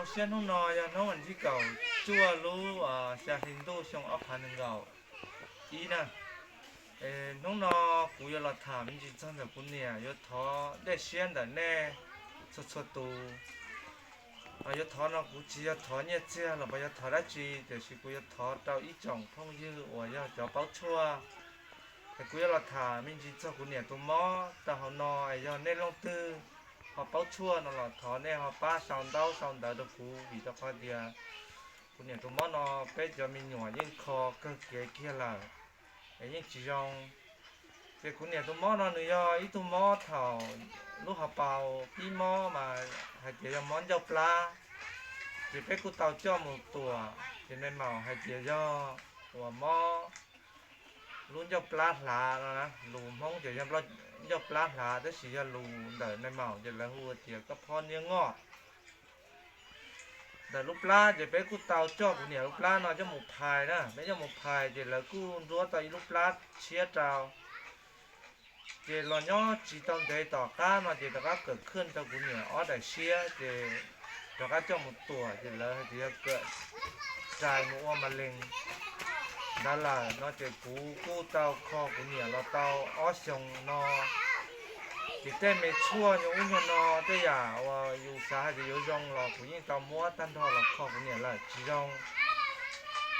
Zoo siab hnub no yog hnub vas thib kaum cuaj lub xya hli ntuj xyoo ob phav nees nkaum ib na. Hnub no kuv yuav los tham me ntsis txog ntawm kuv niam, yuav thov dej siab ntawm nej txhua txhua tus. Yuav thov no kuv tsis yog thov nyiaj txiag los puas yog thov dab tsi, tiam sis kuv yuav thov rau ib tsoom phooj ywg uas yog cov paub tshuaj. Es kuv yuav los tham me ntsis txog kuv niam tus mob rau hauv no, es yog nej leej twg ho paub tshuaj no los thov nej ho pab sau ntaub sau ntawv rau kuv, vim rau qhov tias kuv niam tus mob no peb cov me nyuam yeej kho kawg kev kiag lawm, es yeej tsis zoo. Ces kuv niam tus mob no nws yog ib tug mob thaum lub hauv paus pib mob mas hais tias yog mob ncauj plab. Ces peb kuj tau coj mus tuam, ces nais maum hais tias yog uas mob lub ncauj plab hlav no, lus Hmoob ces yog ncauj plab hlav, tab sis yog lus ntawm nais maum ces lawv hu tias kab phob niab ngoj. Ntawm lub plab ces peb kuj tau coj kuv niam lub plab no coj mus phais na, peb coj mus phais ces lawv kuj nruab tau ib lub plab tshiab rau. Ces los nyob tsis tau ntev tom qab no ces rov qab kawm khwj rau kuv niam ob daim siab, ces rov qab coj mus tuam ces lawv hais tias yog kawm rais mus ua mas lees ntawd lawm no, ces kuv kuj tau kho kuv niam los tau ob xyoos no. Ces tej me tshuaj nyuag ub nyuag no, tej yam uas yus xav hais tias yuav zoo los kuv yeej tau muab tag nrho los kho kuv niam lawm tsis zoo.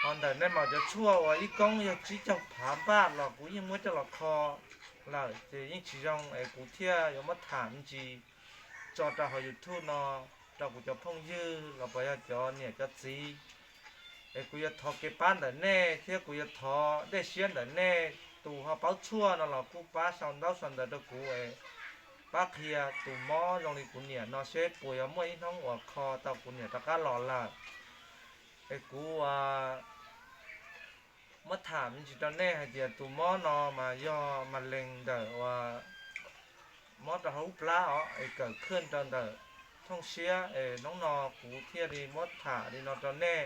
Ho ntawm nais maum cov tshuaj uas ib koob yog tsib caug phav npaj los kuv yeej muab coj los kho lawm ces yeej tsis zoo, es kuv thiaj yuav muab tham me ntsis tso rau hauv YouTube no rau kuv cov phooj ywg los puas yog cov niam cov txiv. Es kuv yuav thov kev pab ntawm nej thiab kuv yuav thov dej siab ntawm nej, tus ho paub tshuaj no los kuj pab sau ntaub sau ntawv rau kuv es pab qhia tus mob zoo li kuv niam no seb puas yuav muaj ib hnub uas kho tau kuv niam rov qab los lawm. Es kuv muab tham me ntsis rau nej hais tias tus mob no mas yog mas lees ntawm uas mob rau hauv lub plab os, es kawm khwj rau ntawm thooj siab, es hnub no kuv thiaj li muab tham li no rau nej,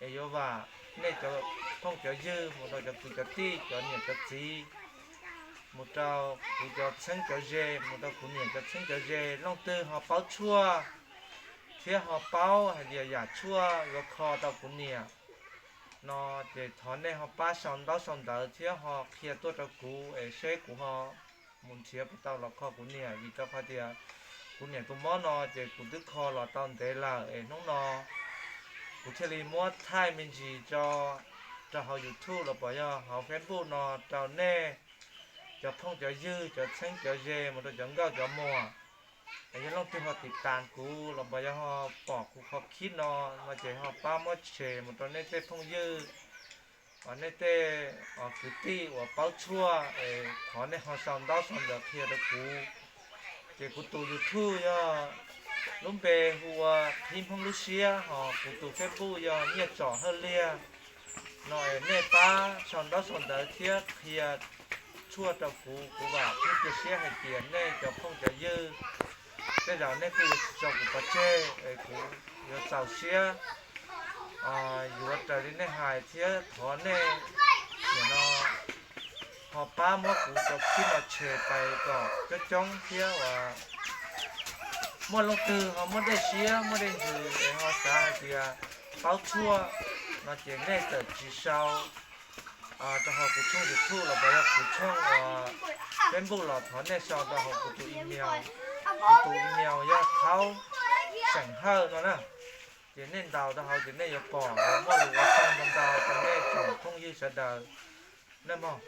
es yuav vam nej cov phooj cov ywg mus rau cov kwv cov tij cov niam cov txiv, mus rau kuv cov txheeb cov ze, mus rau kuv niam cov txheeb cov ze, leej twg ho paub tshuaj thiab ho paub hais tias yam tshuaj yuav kho tau kuv niam no, ces thov nej ho pab sau ntaub sau ntawv thiab ho qhia tuaj rau kuv es seb kuv ho mus nrhiav puas tau los kho kuv niam, vim rau qhov tias kuv niam tus mob no ces kuv twb kho los tau ntev lawm, es hnub no kuv thiaj li muab thaij me ntsis tso rau hauv YouTube los puas yog hauv Facebook no rau nej cov phooj cov ywg, cov txheeb cov ze, mus rau cov nkauj cov muam, es yog leej twg ho tim tas kuv los puas yog ho pom kuv qhov khib no, no ces ho pab muab share mus rau nej tej phooj ywg, nej tej kwv tij uas paub tshuaj, es thov nej ho sau ntaub sau ntawv qhia rau kuv. Ces kuv tus YouTube yog lub npe hu ua Qhib Hmoob Lub Siab, ho kuv tus Facebook yog Nyiaj Tsom Hawj Liag. No es nej pab sau ntaub sau ntawv thiab qhia tshuaj rau kuv, kuv vam thiab cia siab hais tias nej cov phooj cov ywg tej zaum nej kuj yuav tsis tso kuv pov tseg, es kuv yuav txaus siab yuav raws li nej hais thiab thov nej nim no ho pab muab kuv cov khib no share pais kom coob coob thiab uas muaj leej twg ho muaj dej siab muaj dej ntsws es ho xav hais tias paub tshuaj no ces nej txawm tsis sau rau hauv kuv tshooj YouTube los puas yog kuv tshooj uas Facebook los thov nej sau rau hauv kuv tus email. Kuv tus email yog thaub xeem hawj no na. Ces nej ntaus rau hauv ces nej yuav pom muaj lus ua tsaug ntau ntau rau nej tsoom phooj ywg sawv daws na mog.